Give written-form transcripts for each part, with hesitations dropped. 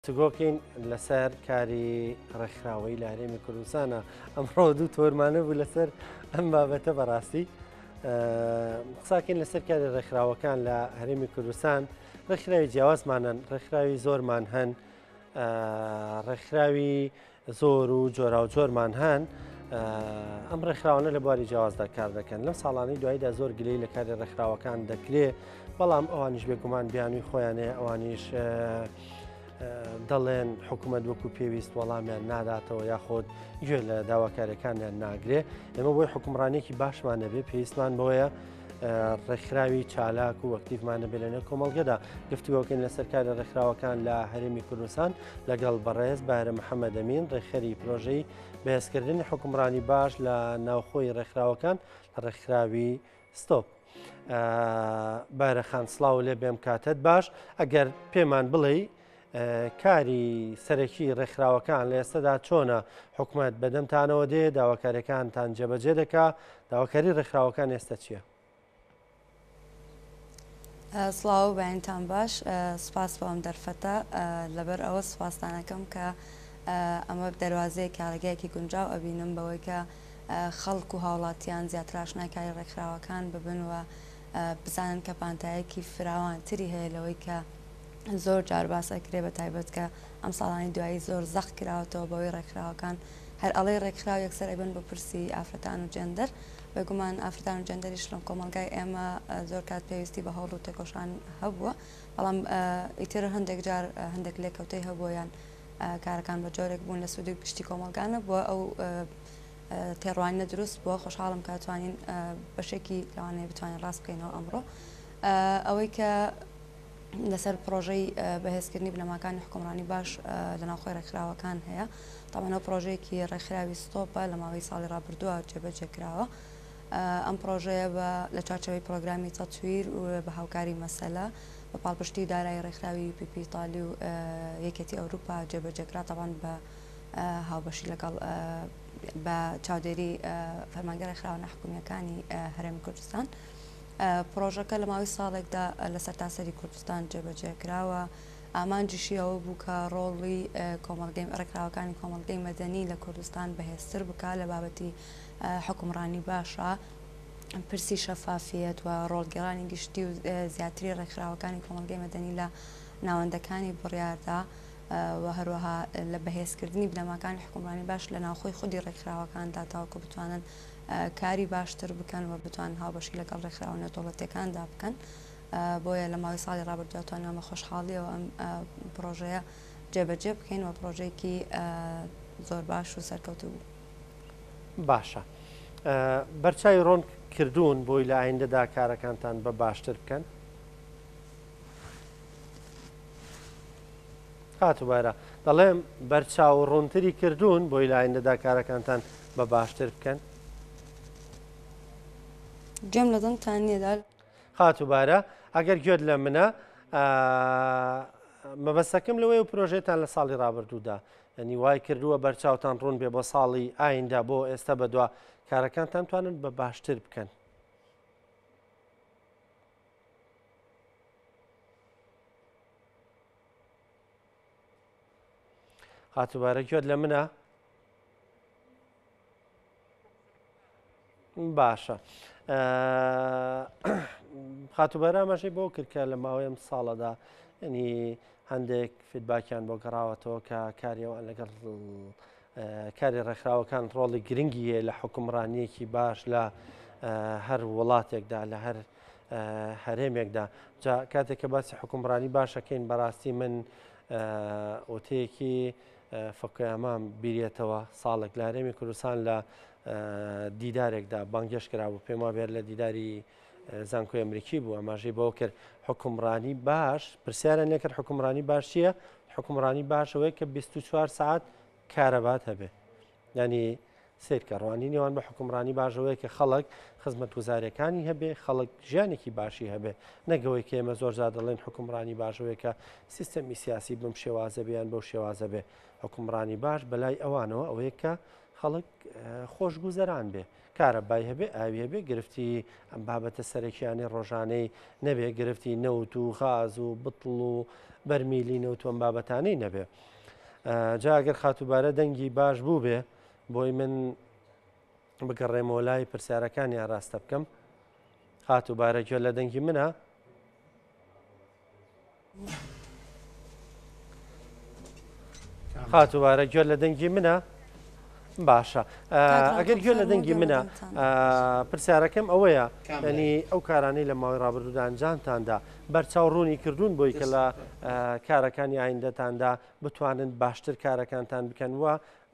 گفتوگۆکەین لەسەر کاری ڕێکخراوەی لە هەرێمی کوردستانە ئەمڕۆ دوو تۆرمانە بوو لەسەر ئەم بابەتە بەڕاستی قساکەین لەسەر کاری ڕێکخراوەکان لە هەرێمی کوردستان ڕێکخراوی جیاوازمانن ڕێکخراوی زۆرمان هەن ڕێکخراوی زۆر و جۆراوجۆرمان هەن، ئەم ڕێکخراوانە لە بواری جیاوازدا کار دەکەن. لەم ساڵانەی دواییدا زۆر گلەیی لە کاری ڕێکخراوەکان دەکرێ، بەڵام ئەوانیش بێگومان بیانووی خۆیان هەیە، ئەوانیش دەڵێن حکوومەت وەکو پێویست وەڵامیان ناداتەوە یاخود گوێ لە داواکاریەکانیان ناگرێ. ئێمە بۆی حکومڕانێکی باشمان نەبێ پێویستمان بۆیە ڕێکخراوی چالاک و ئەکتیڤمان نەبێت لەنێو کۆمەڵگەدا. گفتوگۆکەین لەسەر کاری ڕێکخراوەکان لە هەرێمی کوردستان لەگەڵ بەڕێز بایرە محەمەدەمین ڕێکخەری پرۆژەی بەهێزکردنی حوکمڕانی باش لە ناوخۆی ڕێکخراوەکان لە ڕێکخراوی ستۆپ. بایرە خان سڵاو لێ بێم کاتت باش ئەگەر پێمان بڵێی کاری سەرەکی ڕێکخراوەکان لە ئێستەدا چۆنە حکومەت بەدەمتانەوە دێ داواکاریەکانتان جێبەجێ دەکا داواکاری ڕێکخراوەکان ئێستا چییە؟ سڵاو بەینتان باش سوپاس بۆ ئەم دەرفەتە لەبەر ئەوە سوپاستان ئەکەم کە ئەمە دەروازەیەک کارگایەکی گونجاو ئەبینم بەوەی کە خەڵک و هاوڵاتیان زیاتر ئاشنای کاری ڕێکخراوەکان ببن و بزانن کە پانتایەکی فراوانتری هەیە لەوەی کە زۆر جار باس ئەکرێ بە تایبەت کە ئەم ساڵانی دوایی زۆر زەق کراوەتەوە بەوەی ڕێکخراوەکان هەر ئەڵێی ڕێکخراو یەکسەر ئەبن بە پرسی ئافرەتان و جێندەر بێگومان ئافرەتان و جێندەریش لەم کۆمەڵگای ئێمە زۆر کات پێویستی بە هەوڵ و تێکۆشان هەبووە بەڵام ئیتر هەندێک جار هەندێک لێکەوتەی هەبووە یان کارەکان بە جۆرێک بوون لە سوودی گشتی کۆمەڵگا نەبووە ئەو تێڕوانینە دروست بووە خۆشحاڵم کە توانین بەشێکی لەوانەیە بتوانین ڕاست بکەینەوە ئەمڕۆ ئەوەی کە لەسەر پڕۆژەی بەهێزکردنی بنەماکانی حوکمڕانی باش لە ناوخۆی ڕێکخراوەکان هەیە. تەبعەن ئەو پڕۆژەیەکی ڕێکخراوی ستۆپە لە ماوەی ساڵی ڕابردووە جێبەجێ کراوە. ئەم پڕۆژەیە بە لە چوارچێوەی پڕۆگرامی تەتویر و بە هاوکاری مەسەلە بە پاڵپشتی دارایی ڕێکخراوی UPP ئیتالی و یەکێتی ئەوروپا جێبەجێ کرا تەبعەن بە هاوبەشی لەگەڵ بە چاودێری فەرمانگە ڕێکخراوە ناحکومییەکانی هەرێمی کوردستان. پڕۆژەکە لە ماوەی ساڵێکدا لە سەرتاسەری کوردستان جێبەجێ کراوە، ئامانجیشی ئەوە بوو کە ڕۆڵی کۆمەڵگەی ڕێکخراوەکانی کۆمەڵگەی مەدەنی لە کوردستان بەهێزتر بکا لە بابەتی حوکمڕانی باشە، پرسی شەفافیەت و ڕۆڵگێڕانی گشتی و زیاتری ڕێکخراوەکانی کۆمەڵگەی مەدەنی لە ناوەندەکانی بڕیاردا و هەروەها لە بەهێزکردنی بنەماکانی حوکمڕانی باش لە ناوخۆی خودی ڕێکخراوەکاندا تاوەکو بتوانن کاری باشتر بکەن و بتوانن هاوبەشی لەگەڵ ڕێکخراوە نێودەوڵەتییەکاندا بکەن. بۆیە لە ماوەی ساڵی ڕابردوودا توانیمان بە خۆشحاڵییەوە ئەم پڕۆژەیە جێبەجێ بکەین و پڕۆژەیەکی زۆر باش و سەرکەوتوو بوو. باشە. بەرچاوی ڕۆن کردوون بۆی لە ئایندەدا کارەکانتان بە باشتر بکەن؟ خاتوو بارا، دەڵێم بەرچاو ڕوونتری کردوون بۆی لە ئایندەدا کارەکانتان بە باشتر بکەن؟ گوێم لە دەنگتان نییە دال. خاتوو بارا، ئەگەر گوێت لە منە، مەبەستەکەم لەوەیە و پرۆژەیەتان لە ساڵی ڕابردوودا یانی وای کردووە بەرچاوتان ڕوون بێ بۆ ساڵی ئایندە بۆ ئێستا بەدوا کارەکانتان توانن بە باشتر بکەن. خاتوبارە گوێت لە منە؟ باشە خاتوبارە ئاماژەی بۆ کرد کە لە ماوەی ئەم ساڵەدا ینی هەندێک فیدباکیان بۆ گەڕاوەتەوە کە کاریەوان لەگەڵ کاری ڕێکخراوەکان ڕۆڵی گرنگی هەیە لە حکومڕانیەکی باش لە هەر وڵاتێکدا لە هەر هەرێمێکدا جا کاتێک کە باسی حکومڕانی باشەکەین بەڕاستی من وتەیەکی فۆکۆیامام بیرێتەوە ساڵێک لە هەرێمی کوردستان لە دیدارێکدا بانگێش کرابوو پێم وابێت لە دیداری زانکۆی ئەمریکی بوو ئاماژەی بەوە کرد حکومڕانی باش پرسیاران لێکرد حکومڕانی باش چییە حکومڕانی باشەوەی کە 24 سعات کارەبات هەبێ یانی سەیرکە ڕوانینی ئەوان بە حوکمڕانی باش ئەوەیە کە خەڵک خزمەتگوزاریەکانی هەبێ خەڵک ژیانێکی باشی هەبێ نەک ئەوەی کە ئێمە زۆر جار دەڵێن حوکمڕانی باش ئەوەیە کە سیستەمی سیاسی بەم شێوازە بێ یان بەو شێوازە بێ حوکمڕانی باش بەلای ئەوانەوە ئەوەیە کە خەڵک خۆشگوزەران بێ، کارەبای هەبێ، ئاوی هەبێ، گرفتی ئەم بابەتە سەرەکیانەی ڕۆژانەی نەبێ، گرفتی نەوت و غاز و بتڵ و بەرمیلی نەوت و ئەم بابەتانەی نەبێ. جا ئەگەر خاتووبارە دەنگی باش بوو بێ بۆی من بگەڕێمەوە لای پرسیارەکانی ئاراستە بکەم. خاتووبارە گوێ لە دەنگی منە؟ خاتووارە گوێ لە دەنگی منە؟ باشە ئەگەر گوێ لە دەنگی منە پرسیارەکەم ئەوەیە ینی ئەو کارانەی لە ماوەی ڕابردوودا ئەنجامتاندا بەرچاو ڕوونی کردوون بۆی کە لە کارەکانی ئایندەتاندا بتوانن باشتر کارەکانتان بکەن و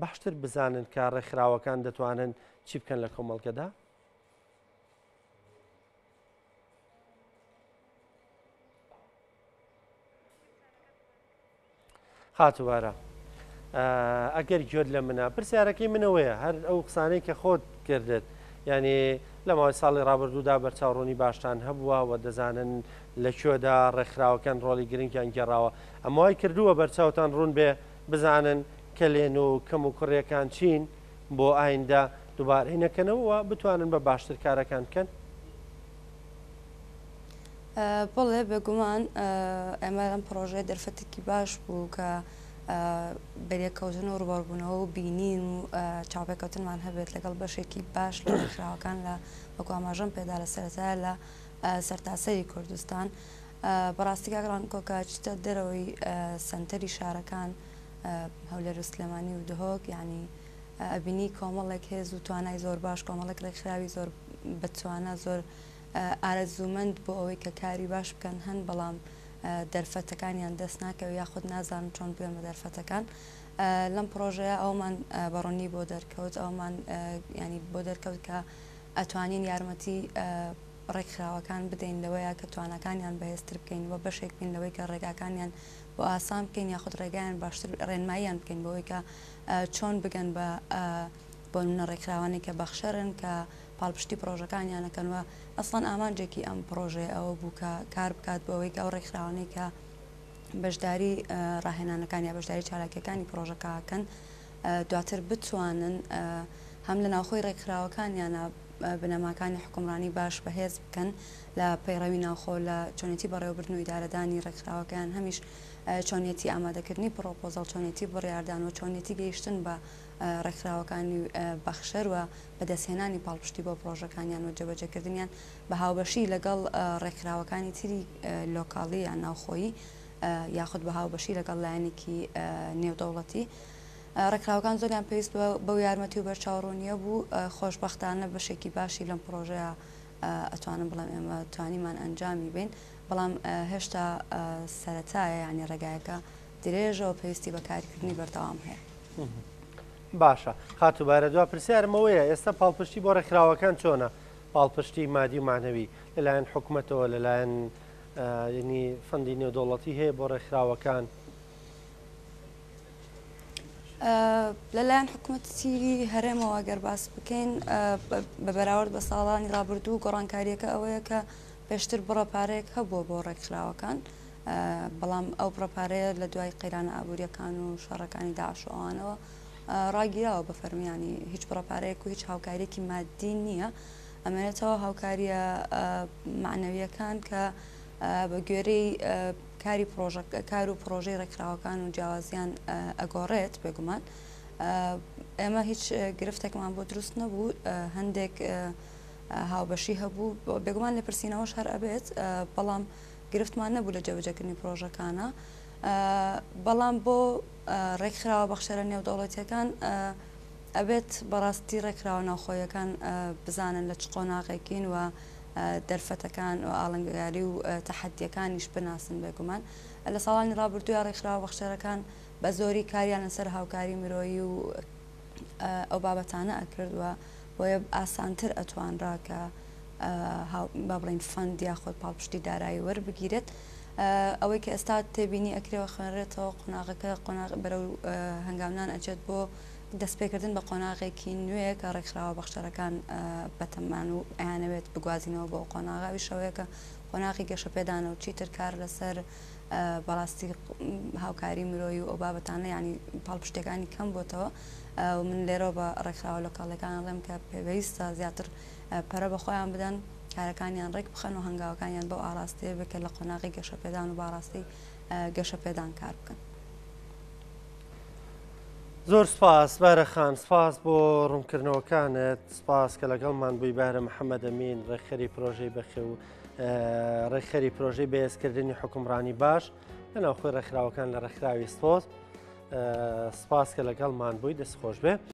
باشتر بزانن کە ڕێکخراوەکان دەتوانن چی بکەن لە کۆمەڵگەدا؟ خاتووارە ئەگەر گوێت لە منە پرسیارەکەی منەوەیە هەر ئەو قسانەی کە خۆت کردت یعنی لە ماوەی ساڵی ڕابردوودا بەرچاوڕوونی باشتان هەبووە و دەزانن لە کوێدا ڕێکخراوەکان ڕۆڵی گرنگیان گێڕاوە ئەمە وای کردووە بەرچاوتان ڕوون بێ بزانن کەلێن و کەم و کوڕیەکان چین بۆ ئایندە دووبارەی نەکەنەوە و بتوانن بە باشتر کارەکان بکەن؟ بەڵێ بێگومان ئێمە ئەم پڕۆژەیە دەرفەتێکی باش بوو کە بەریەککەوتن و ڕووبەڕووبوونەوە و بینین و چاوپێکەوتنمان هەبێت لەگەڵ بەشێکی باش لە ڕێکخراوەکان لە وەکو ئاماژەم پێدا لە سەرەتایە لە سەرتاسەری کوردستان بەڕاستی کاک ڕانکۆ کە چیتە دەرەوەی سەنتەری شارەکان هەولێر و سلێمانی و دهۆک یعنی ئەبینی کۆمەڵێک هێز و توانای زۆر باش کۆمەڵێک ڕێکخراوی زۆر بەتوانا زۆر ئارەزوومەند بۆ ئەوەی کە کاری باش بکەن هەن بەڵام دەرفەتەکانیان دەست ناکەوێت یاخود نازانن چۆن بگەن بە دەرفەتەکان لەم پڕۆژەیە ئەومان بەڕوونی بۆ دەرکەوت ئەومان ینی بۆ دەرکەوت کە ئەتوانین یارمەتی ڕێکخراوەکان بدەین لەوەیە کە تواناکانیان بەهێزتر بکەین و بەشێک بین لەوەی کە ڕێگاکانیان بۆ ئاسان بکەین یاخود ڕێگایان باشتر ڕێنماییان بکەین بۆ ئەوەی کە چۆن بگەن بە بۆ نمونە ڕێکخراوانێک کە بەخشەرن کە پاڵپشتی پڕۆژەکانیان ئەکەن و ئەسڵەن ئامانجێکی ئەم پڕۆژەیە ئەوە بوو کە کار بکات بۆ ئەوەی کە ئەو ڕێکخراوانەی کە بەشداری ڕاهێنانەکان یا بەشداری چالاکیەکانی پڕۆژەکە ئەکەن دواتر بتوانن هەم لە ناوخۆی ڕێکخراوەکانیانە بنەماکانی حکومڕانی باش بەهێز بکەن لە پەیڕەوی ناوخۆ لە چۆنێتی بەڕێوەبردن و ئیدارەدانی ڕێکخراوەکەیان هەمیش چۆنیەتی ئامادەکردنی پڕۆپۆزەڵ چۆنیەتی بڕیاردان و چۆنیەتی گەیشتن بە ڕێکخراوەکانی بەخشەر و بەدەستهێنانی پاڵپشتی بۆ پڕۆژەکانیان و جێبەجێکردنیان بە هاوبەشی لەگەڵ ڕێکخراوەکانی تری لۆکاڵی یان ناوخۆیی یاخود بە هاوبەشی لەگەڵ لایەنێکی نێودەوڵەتی. ڕێکخراوەکان زۆریان پێویست بەو یارمەتی و بەرچاوڕوونییە بوو، خۆشبەختانە بەشێکی باشی لەم پڕۆژەیە ئەتوانم بڵێم ئێمە توانیمان ئەنجامی بەین، بەڵام هێشتا سەرەتایە یانی ڕێگایەکە درێژە و پێویستی بە کارکردنی بەردەوام هەیە. باشە خاتوو بارە دوا پرسیارم ئەوەیە ئێستا پاڵپشتی بۆ ڕێکخراوەکان چۆنە؟ پاڵپشتی مادی و مەعنەوی لەلایەن حکومەتەوە لەلایەن ینی فەندی نێودەوڵەتی هەیە بۆ ڕێکخراوەکان؟ لەلایەن حکومەتی هەرێمەوە گەر باس بکەین بە بەراورد بە ساڵانی ڕابردوو گۆڕانکاریەکە ئەوەیە کە پێشتر بڕە پارەیەک هەبووە بۆ ڕێکخراوەکان بەڵام ئەو بڕە پارەیە لە دوای قەیرانە ئابوورییەکان و شەڕەکانی داعش و ئەوانەوە ڕاگیراوە بە فەرمی ینی هیچ بڕە پارەیەک و هیچ هاوکاریەکی مادی نییە ئەمێنێتەوە هاوکاریە معنەویەکان کە بە گوێرەی کاری پرۆژە کار و پرۆژەی ڕێکخراوەکان و جیاوازیان ئەگۆڕێت بێگومان ئێمە هیچ گرفتێکمان بۆ دروست نەبوو هەندێک هاوبەشی هەبوو بێگومان لێپرسینەوەش هەر ئەبێت بەڵام گرفتمان نەبوو لە جێبەجێکردنی پرۆژەکانە بەڵام بۆ ڕێکخراوە بەخشەرە نێودەوڵەتیەکان ئەبێت بەڕاستی ڕێکخراوە ناوخۆیەکان بزانن لە چ قۆناغێکین و دەرفەتەکان و ئاڵنگاری و تەحەدیەکانیش بناسن بێگومان لە ساڵانی ڕابردووە ڕێکخراوە بەخشەرەکان بە زۆری کاریان لەسەر هاوکاری مرۆیی و ئەو بابەتانە ئەکرد و بۆیە ئاسانتر ئەتوانرا کە با بڵێین fund یاخود پاڵپشتی دارایی وەربگیرێت. ئەوەی کە ئێستا تێبینی ئەکرێ و خوێنرێتەوە قۆناغەکە قۆناغ بەرەو هەنگاونان ئەچێت بۆ دەستپێکردن بە قۆناغێکی نوێ کە ڕێکخراوە بەخشەرەکان بەتەمان و ئەیانەوێت بگوازینەوە بۆ قۆناغە ئەویش ئەوەیە کە قۆناغی گەشەپێدانە و چیتر کار لەسەر بەڕاستی هاوکاری مرۆیی و ئەو بابەتانە یانی پاڵپشتیەکانی کەم بۆتەوە و من لێرەوە بە ڕێکخراوە لۆکاڵیەکان ئەڵێم کە پێویستە زیاتر پەرە بە خۆیان بدەن کارەکانیان ڕێک بخەن و هەنگاوەکانیان بەو ئاراستەیە بێت کە لە قۆناغی گەشەپێدان و باڕاستی گەشەپێدان کار بکەن. زۆر سپاس بارە خان سپاس بۆ ڕوونکردنەوەکانت سپاس کە لەگەڵمان بووی بارە محەممەد ئەمین ڕێکخەری پرۆژەی بەخێو ڕێکخەری پرۆژەی بەهێزکردنی حکومڕانی باش لە ناوخۆی ڕێکخراوەکان لە ڕێکخراوی سۆز سپاس کە لەگەڵمان بووی دەست خۆش بێ.